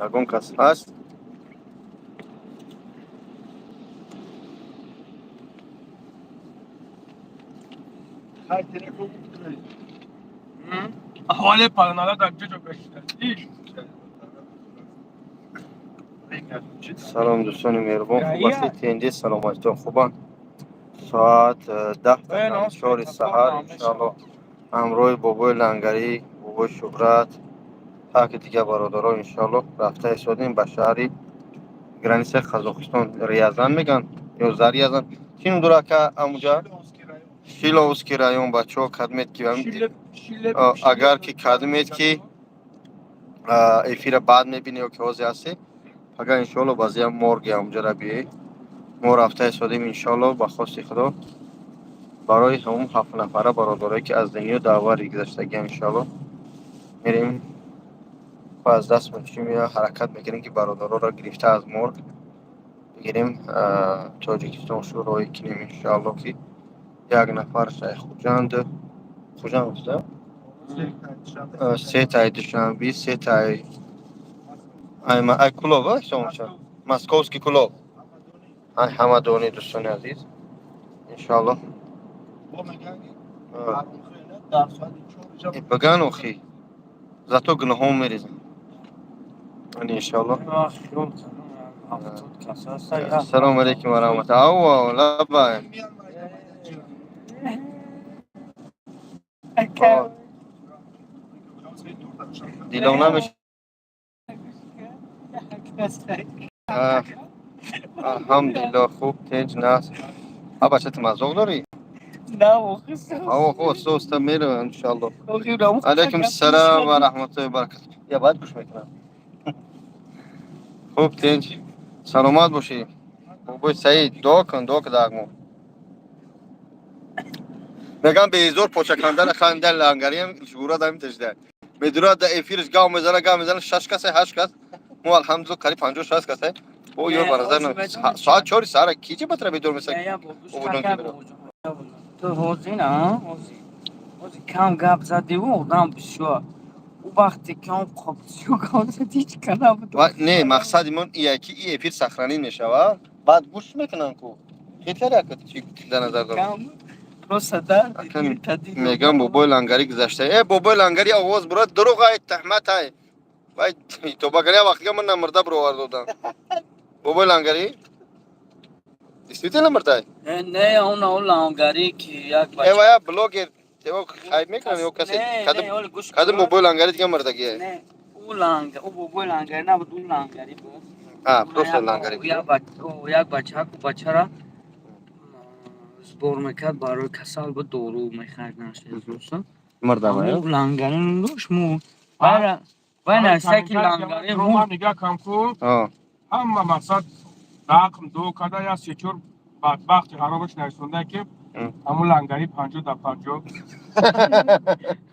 Ягон кас ҳаст? Ҳоле паланала дар ҷо гаштад. Салом, дӯстони меҳрубон, хуб ҳастед? ТНД, саломатитон хубанд? Соат 3:50 саҳар, иншоалло, ҳамроҳи бобои Лангарӣ, бобои Шуҳрат, ҳаки дигар бародаро, иншоалло, рафта истодем ба шаҳри границаи Қазоқистон. Рязан меган ё Зарязан, чӣ ном дора, ака, амуҷа? Шиловский район. Бачаҳо, кадмед ки, агар ки кадмед ки эфира баъд мебинӣ ё ки ҳозир ҳастӣ, пага, иншоалло, баъзея морги амуҷара биёед. Мо рафта истодем, иншоалло, ба хости Худо, барои ҳамун ҳафт нафара бародарое ки аз дунё даъвари гузаштагиам. Иншоалло, мерем ва аз дастмон чӣ меояд, ҳаракат мекунем, ки бародароро гирифта аз морг бигирем, Тоҷикистон шӯроӣ кунем, иншоалло. Ки як нафар шайх Хуҷанд, Хуҷанд гуфта, се таи Душанби, се таи ай Кулоб ҳисоб мешавад, Московский Кулоб, ай Ҳамадонӣ. Дӯстони азиз, иншоалло, биган, охи, зато гуноҳон мерезам, иншоалло. Ассалому алайкум ва раҳматуллоҳ. Авва, лаббай. Дилом намеш. Алҳамдулилло, хуб, тинҷ, наст. А бача, ту мазоқ дорӣ? Ава, хуб, оста оста меравам, иншоалло. Алайкум салом ва раҳматуллоҳи ва баракатуҳ. Я баъд гӯш мекунам. Хуб, тинҷ, саломат бошӣ. Бобои Саид, дуо кун, дуо кун. Дагмо мегам, беизор почакандара ханда. Лангариам шугура дам тежда медурад, да эфирш гав мезана, гав мезана. Шаш касе, ҳашт кас, мо, алҳамдулилла, қариб 50-60 касе. О, ёр, ба назар, соат 4 саҳара ки чӣ батра бедор меса? Ту ҳозир, ҳозир кам гап задиву одам бисёр. Ӯ вақте ки он бисёр гап зад, ҳеҷ ка набуд. Не, мақсади мон ия ки и эфир сохранить мешавад, баъд гӯш мекунам ку. Хеле чи дар назар дорам. Просто да. Мегам, бобои Лангарӣ гузашта. Э, бобои Лангарӣ, овоз бурад, дурӯғ ай, таҳмат ай. Вай тобагари вақтига ман намурда бировар додам. Бобои Лангарӣ действительно мурдай? Не, он Лангарӣ ки як э, вая блогер тево хайб мекунам ё касе кадом бобои Лангарӣ дига мурдагие? Не, ӯ ланг, ӯ бобои Лангарӣ набуд, ӯ Лангарӣ буд. А, просто Лангарӣ. Як бачаку бачара сбор мекард, барои касал буд, дору мехарид. Мурда? Лангарӣ дошт му вай насаки Лангарӣ. Нигаҳ кам ку, ҳама мақсад рақм ду када, я се-чор бадбахти ҳаромаш нарисонда, ки ҳамун Лангари 50 да 50.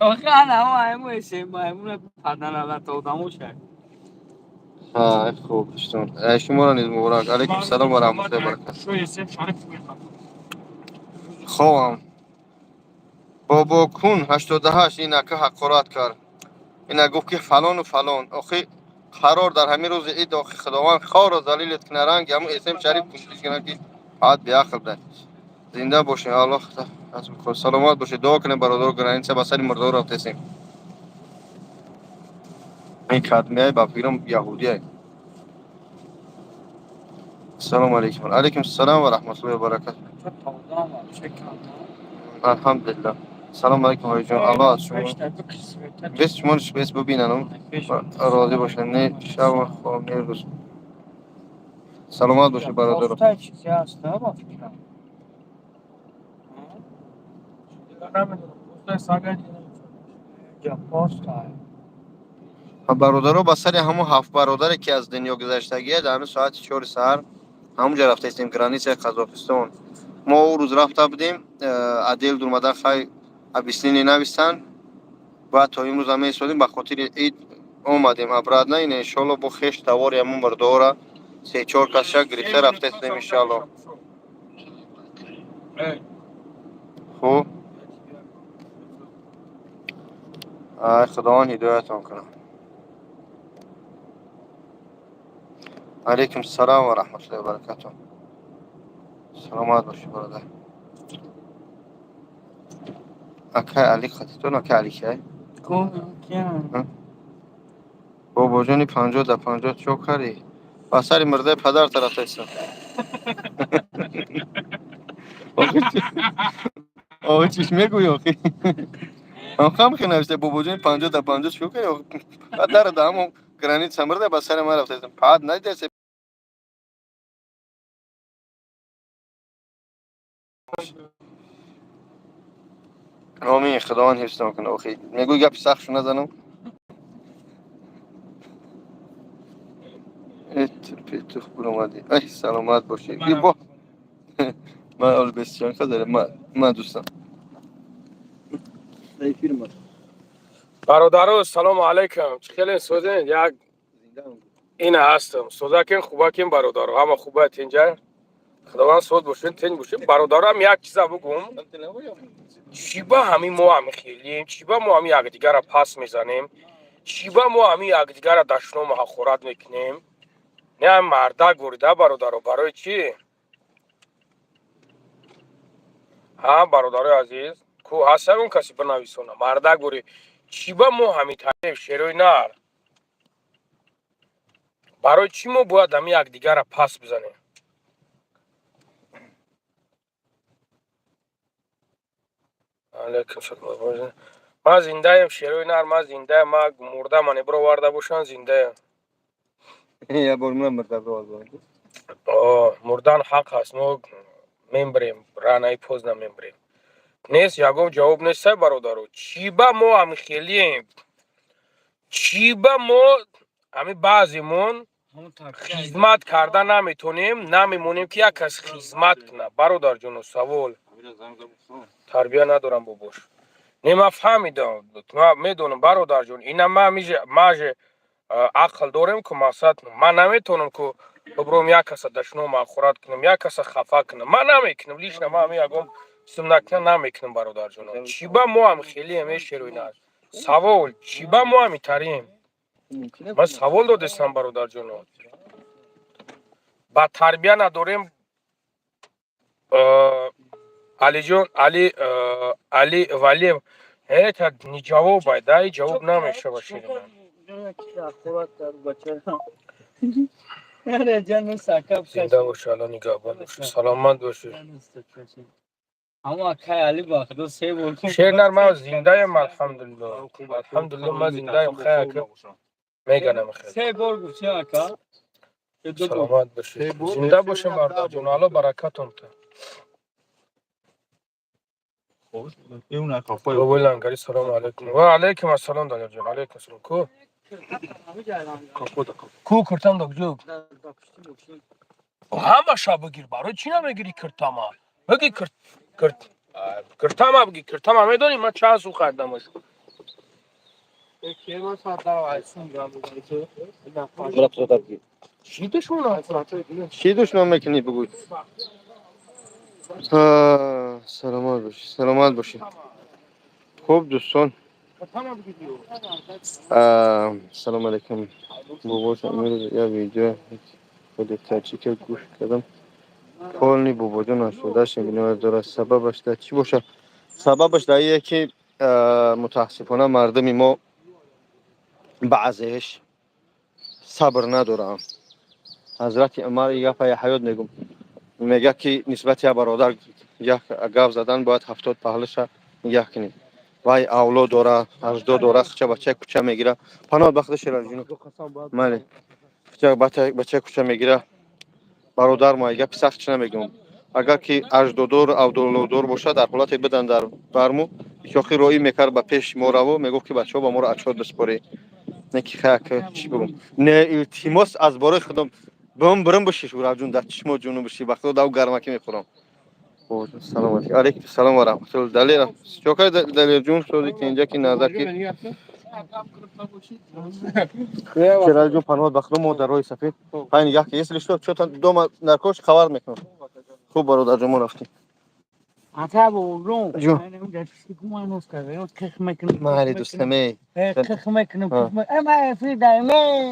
Охи, ана майму эсе маймуна паданалата одамо шай. Хуб, дӯстон, шуморо низ муборак. Алайкум салом ва раҳматуллоҳи ва баракатуҳ. Хобам. Бобокун 88, ин ака ҳақорат кард, ина гуфт ки фалону фалон. Охи, қарор дар ҳамин рӯзи ид, охи, Худованд хору залилет кунад, ранги ҳамун эсем Шариф кунчиш кунад, ки ҳад беақл буда. Зинда бошед, Аллоҳ саломат бошед. Дуо кунем, бародаро. Граница ба сари мурдор рафтесем. Ин кадмияй, ба фикрам, яҳудияй. Ассалому алайкум. Алайкум ассалом ва раҳматуллоҳи ва баракатуҳ. Алҳамдулиллаҳ. Салому алайкум, ҳоҷиҷон. Аллоҳ аз шумо бес, шумо бес бибинанам, розӣ бошад. Не шаб хоб, не рӯз. Саломат бошед, бародаро. Чизе ҳаст, ба фикрам. Ҷа поста. Бародаро, ба сари ҳамун ҳафт бародаре ки аз дунё гузаштагия, дар ҳамин соати 4 саҳар ҳамунҷа рафтаистем, границаи Қазоқистон. Мо ӯ рӯз рафта будем, отдел дурмада, хай, объяснение нависанд. Баъд то имрӯз ҳам меистодем, ба хотири ид омадем обратно. Ина, иншоалло, бо хеш тавори ҳамун мурдора се-чор касша гирифта рафтаистем, иншоалло. Хуб, ай, Худованд ҳидоятон кунад. Алейкум салом ва раҳматуллоҳи ва баракатуҳ. Саломат бошӣ, бародар. Акай Али қатитон, акай Али киай? Бобоҷони 50 да 50 чо кардӣ? Ба сари мурдаи падар тарафтайсан. Охи, чиш мегӯӣ охи? Ҳам хе навишта, бобоҷони 50 да 50 чо кардӣ? Падара да ҳамон граница мурда, ба сари ман рафтайсан. Пад надидасе. Омин, Худованд ҳифзтон кунад. Охи, мегӯй, гапи сахтшу назанам. Петух буромадӣ. Ай, саломат бошӣ. Бо ман ҳол бесчанка дорам. Ман дӯстам. Бародаро, салому алайкум, чӣ хеле созен? Як ина ҳастам, созакин, хубакин, бародаро, ҳама хуба, тинҷа, Худованд соз бошен, тинҷ бошен. Бародарам, як чиза бугум: чӣ ба ҳамин мо ҳами хелием? Чӣ ба мо ҳами якдигара пас мезанем? Чӣ ба мо ҳами якдигара дашному ҳақорат мекунем? Не, мардак бурида, бародаро, барои чӣ? Ҳа, бародарои азиз, ку ҳаст ягон касе бинависона? Мардак бури, чӣ ба мо ҳами таем, шерои нар? Барои чӣ мо бояд ҳами якдигара пас бизанем? Алайкум салом. Ман зиндаем, шерои нар, ман зиндаем. Ман мурда мане бироварда бошанд, зиндаем. Я бор ман мурда бироварда. Мурдан ҳақ аст, мо мембирем, рано или поздно мембирем. Нест, ягон ҷавоб нестай, бародаро. Чӣ ба мо ҳами хелием? Чӣ ба мо ҳами баъземон хизмат карда наметонем, намемонем, ки як кас хизмат кунад? Бародарҷоно, савол. Тарбия надорам, бобош. Не, ман фаҳмидам, ман медонам, бародарҷон, ина маже ақл дорем ку. Мақсад, ман наметавонам ку бибуром, як каса дашном ҳақорат кунам, як каса хафа кунам. Ман намекунам, лично ман ҳами ягон чизм накунам, намекунам, бародарҷоно. Чӣ ба мо ҳам хелием, эшероина? Савол: чӣ ба мо ҳами тарем? Ман савол додестам, бародарҷоно. Ба тарбия надорем. Алиҷон, Али, Али Валиев, это не ҷавоб ай да, и ҷавоб намешава, ширина. Зинда боши, Алло нигаҳбон боши, саломат боши. Шернар, ман зиндаем, алҳамдулилло, алҳамдулилло, ман зиндаем. Хай, ака, меганам, хел. Саломат бошед, зинда бошем, бародарҷон, Алло баракатон та. Бобои Лангари, салому алайкум. Ва алайкум ассалом, Далерҷон, алайкум ассалом. Ку ку куртам докҷу? Ҳамаша бигир, барои чӣ намегирӣ киртама? Бигир киртама, бигир киртама. Медонӣ, ман чанд сум харидамаш? Чӣ душмон? Чӣ душман мекунӣ, бугӯй. Саломат бошӣ, саломат бошӣ. Хуб, дӯстон, салому алайкум, бобоҷон. Имрӯз як видео худи таҷика гӯш кардам, полный бобоҷон 88 миллион дорад. Сабабаш дар чӣ бошад? Сабабаш дар ие ки, мутаассифона, мардуми мо баъзеаш сабр надоранд. Ҳазрати Умар и гапа ҳаёт мегум, мегӯяд, ки нисбати як бародар як гап задан бояд 70 паҳлӯша нигаҳ кунӣ. Вай авлод дора, аҷдод дора, хча бачаи кӯча мегира. Паноҳ бахда, Шералиҷон, мале хча бачаи кӯча мегира. Бародар, мо гапи сахт чӣ намегӯм. Агар ки аҷдодор, авлоддор бошад, дар ҳолате бидан дар барму ҳеҷ роӣ мекард ба пеши мо раво, мегуфт, ки бачаҳо, ба моро отчёт биспорӣ. Не ки хаяк, чӣ бигӯм? Не, илтимос, аз борои худом бум бурум бишиш, ураҷун, дар чишмо ҷуну биши, ба худо дав гармакӣ мехӯрам. Салом алейкум, салом ва раҳматулло. Далера чокай, Далерҷун, сози кенҷа ки назар ки. Шералиҷон, паноҳ ба худо, мо дар роҳи сафед. Ҳай, нигаҳ ки, если что, чё-то дома наркош, хабар мекунам. Хуб, бародарҷон, мо рафтем. Ҷон. Майли, дӯстаме.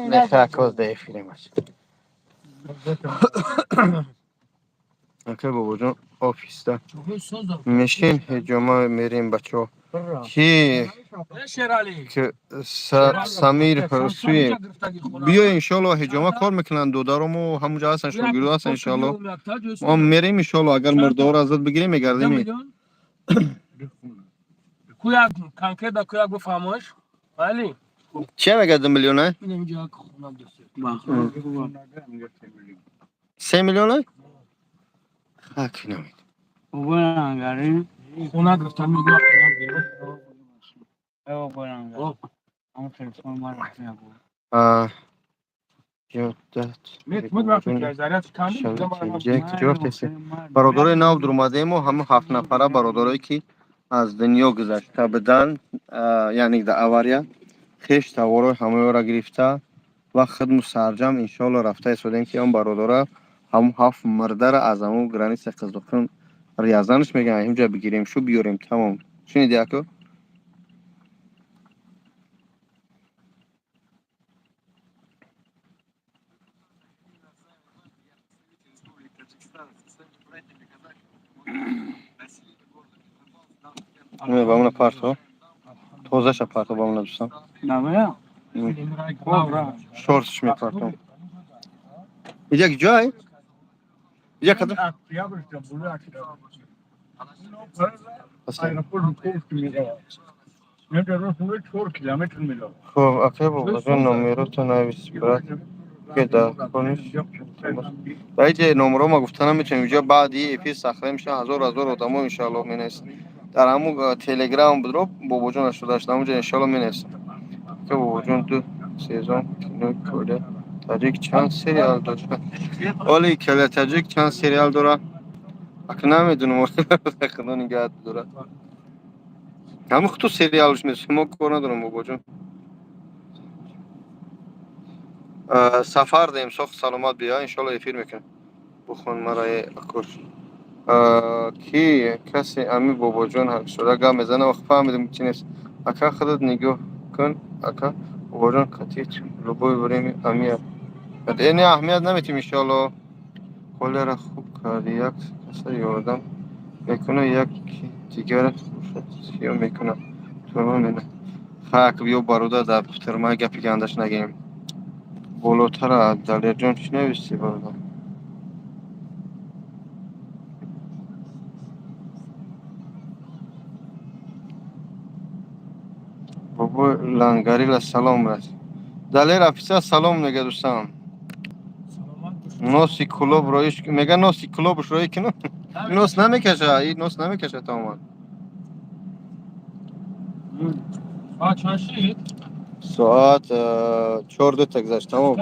Не, хакоз да эфиремаш. Акай Бобоҷон, офиста мешин, ҳиҷома мерем, бачаҳо. Ки Самир суе биё, иншоалло, ҳиҷома кор мекунанд додарому, ҳамунҷа ҳастанд, шогирдо ҳастанд, иншоалло. Мо мерем, иншоалло, агар мурдаҳоро аз зад бигирем, мегардем. Куяк конкретно, куяк бифаҳмош. Али. Чия мегардам миллиона? 3 миллиона? Хак намед. Хона гирифтан мегӯяд. Хона. А, бародарои нав дурмадему, ҳама ҳафт нафара бародарое, ки аз дунё гузашта буданд, яъне дар авария, хеш таворои ҳамаёро гирифта ва хидму сарҷам, иншоалло, рафта истодем, ки он бародора, ҳамун ҳафт мурдара аз ҳамун граница Қизилқум, Рязанш мегӯян, ҳамҷа бигирем, шу биёрем, тамом. Шуниди, ако? Ба мана парто, тозаша парто, ба мана, дӯстам. Шортш мепартом. Иҷа ҷой, иҷа кадом? Хоб, акай Бобоҷон, номерота навис, брат, ки дар кониш дар иҷа номеро ма гуфта наметавонем. Иҷа баъди эфир сахра меша, ҳазор ҳазор одамо, иншоалло, менависанд. Дар ҳамун Телеграм будро, Бобоҷон 88, ҳамунҷа, иншоалло, менависам. Ака Бобоҷон, ду сезон кинои Коля Таҷик чанд сериал дошт? Оли Коля Таҷик чанд сериал дора, ака, намедунам, худо нигаҳат дорад. Ҳамун худто сериалш месӯ, мо кор надорам, Бобоҷон. Сафар дем, сохт, саломат биё, иншоалло, эфир мекунем. Бухон мараи акур ки касе ами Бобоҷон шуда гап мезана, вақт фаҳмидем, чи нест. Ака, худат нигоҳ кун, ака Бобоҷон, қатит любое время амия не аҳамият наметим, иншоалло. Холера хуб карди, як каса ёрдам мекуна, яки дигара сиё мекуна, турма мена. Хак ё бародар, дар турма гапи гандаш нагем. Болотара, Далерҷон, чӣ нависти, бародар? Бобои Лангарила, салом рас. Далер офисар, салом мега, дӯстам. Носи клуб роиш мега, носи клубш рои кино. Нос намекаша, и нос намекаша тамоман. Соат чанд шид? Соат 4:02 гузашт, тамом.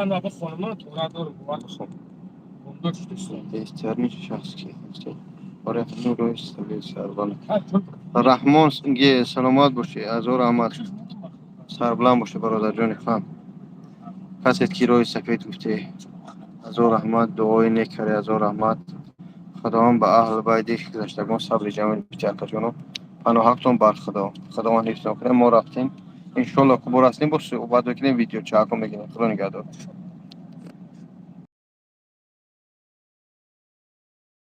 Беҳтарин шахс ки оре, ҳамин сарбаланд. Раҳмон ге, саломат бошӣ, ҳазор раҳмат, сарбаланд бошӣ, бародарҷони хам. Касет ки роҳи сафед гуфте, ҳазор раҳмат, дуои нек карди, ҳазор раҳмат. Худованд ба аҳли байти гузаштагон сабри ҷамил бити. Акаҷоно, паноҳақтон бар Худо, Худованд ҳифзтон кунад. Мо рафтем, иншоалло, ку борастем, бо суҳбат мекунем, видео чако мегирем. Худо нигаҳдор.